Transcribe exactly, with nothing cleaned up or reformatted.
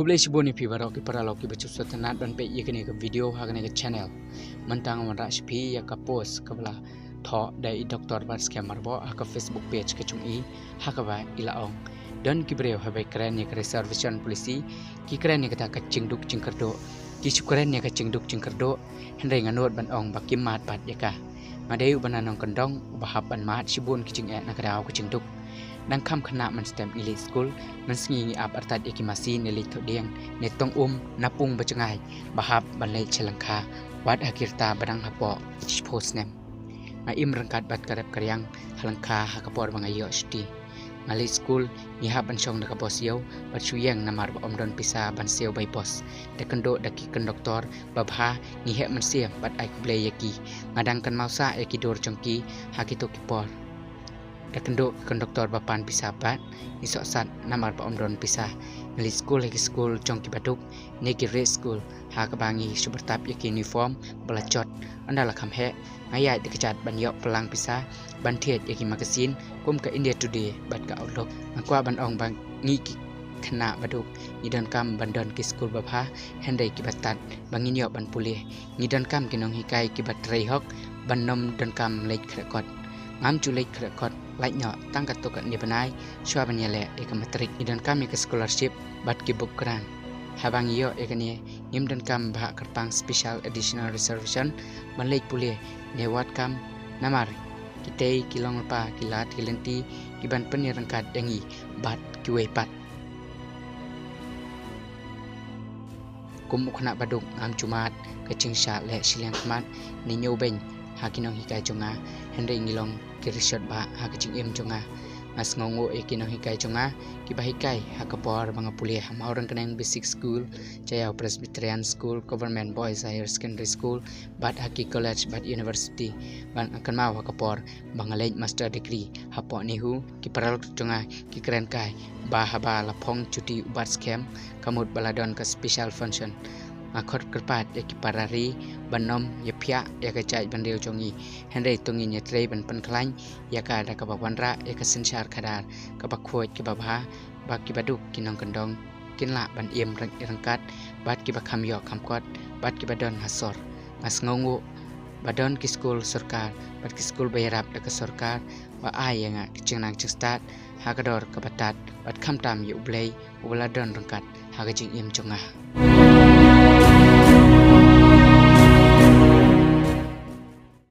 Khublei shibun ïa phi baroh ki paralok kiba sngewsynei ban peit ïa kane ka video ha kane ka channel. Mynta nga wanrah sha phi ïa ka post kaba la thoh da i Doctor Batskhem Myrboh ha ka Facebook page ka jong i, ha kaba i la ong: Don ki briew haba kren ïa ka reservation policy, ki kren ïa kata ka jingduk jingkyrduh. Ki shu kren ïa ka jingduk jingkyrduh, hynrei nga nud ban ong ba kim mad pat ïa ka. Nga dei uba nongkyndong uba hap ban mad shibun ki jingeh na ka daw ka jingduk. Dang kham khynnah mynstep ngi leit skul, mynsngi ngi ap artat ïa ki masi ne leit thohdieng, ne tong um na pung ba jngai, ba hap ban leit sha lyngkha, wat ha ki rta ba dang hapoh shiphew snem. Nga im ryngkat bad ka rep ka riang ha lyngkha ha ka por ba nga ïoh shuti. Nga leit skul, ngi hap ban shong da ka bos ïew bad shu ïeng namar ba ym don pisa ban siew bai bos. Da kynduh da ki konduktor babha, ngi heh mynsiem bad ai khublei ïa ki. Nga dang kynmaw sah ïa ki dur jong ki ha kito ki por. Da kynduh ki konduktor ba pan pisa pat, ngi sohsat namar ba ym don pisa. Ngi leit skul ha ki skul jong ki baduk ne ki rieh skul, ha kaba ngi shu byrtap ïa ki uniform ba la jot. Ynda la kham heh, nga ïaid da ka jait ban ïoh pynlang pisa ban thied ïa ki magazine kum ka India Today bad ka Outlook. Nga kwah ban ong ba ngi ki khynnah baduk ngi donkam ban don ki skul babha, hynrei kiba tad ba ngin ïoh ban pule. Ngi donkam ki nonghikai kiba trei hok, ban ym donkam leit khreh kot. Ngam ju leit khreh kot lait noh tang katto katne bnai shuwa ban ïaleh ïa ka matrik. Ngi donkam ïa ka scholarship bad ki buk grant. Haba ngi ïoh ïa kane, ngim donkam ba hap kyrpang special additional reservation ban leit pule ne wad kam, namar kitei ki long lypa, ki lad ki lynti kiban pynïaryngkat ïa ngi bad kiwei pat. Kum u khynnah baduk, ngam ju mad ka jingshah leh shiliang khmat ne ñiewbeiñ ha ki nonghikai jong nga, hynrei ngi long ki rishot bah ha ka jingim jong nga. Nga sngewnguh ïa ki nonghikai jong nga kiba hikai ha ka por ba nga pule ha Mawryngkneng Basic School, Jaïaw Presbyterian School, Government Boys Higher Secondary School, bad ha ki college bad university. Bad nga kynmaw ha ka por ba nga leit master degree hapoh NEHU, ki paralok jong nga ki kren kai ba haba la phong juti u Batskhem, ka mut ba la don ka special function. Nga khot kyrpad ïa ki para ri ban ym ïaphiah ïa ka jaitbynriew jong ngi, hynrei to ngin ïatrei ban pynkhlaiñ ïa ka da kaba wanrah ïa ka synshar khadar kaba khuid kaba bha, ba ki baduk ki nongkyndong kin lah ban im ryngkat bad kiba kham ïoh kham kot bad kiba don ha sor. Nga sngewnguh ba don ki skul sorkar bad ki skul ba ïarap da ka sorkar ba ai ïa nga ki jingnang jingstad ha ka dor kaba tad bad khamtam ïa U Blei uba la don ryngkat ha ka jingim jong nga.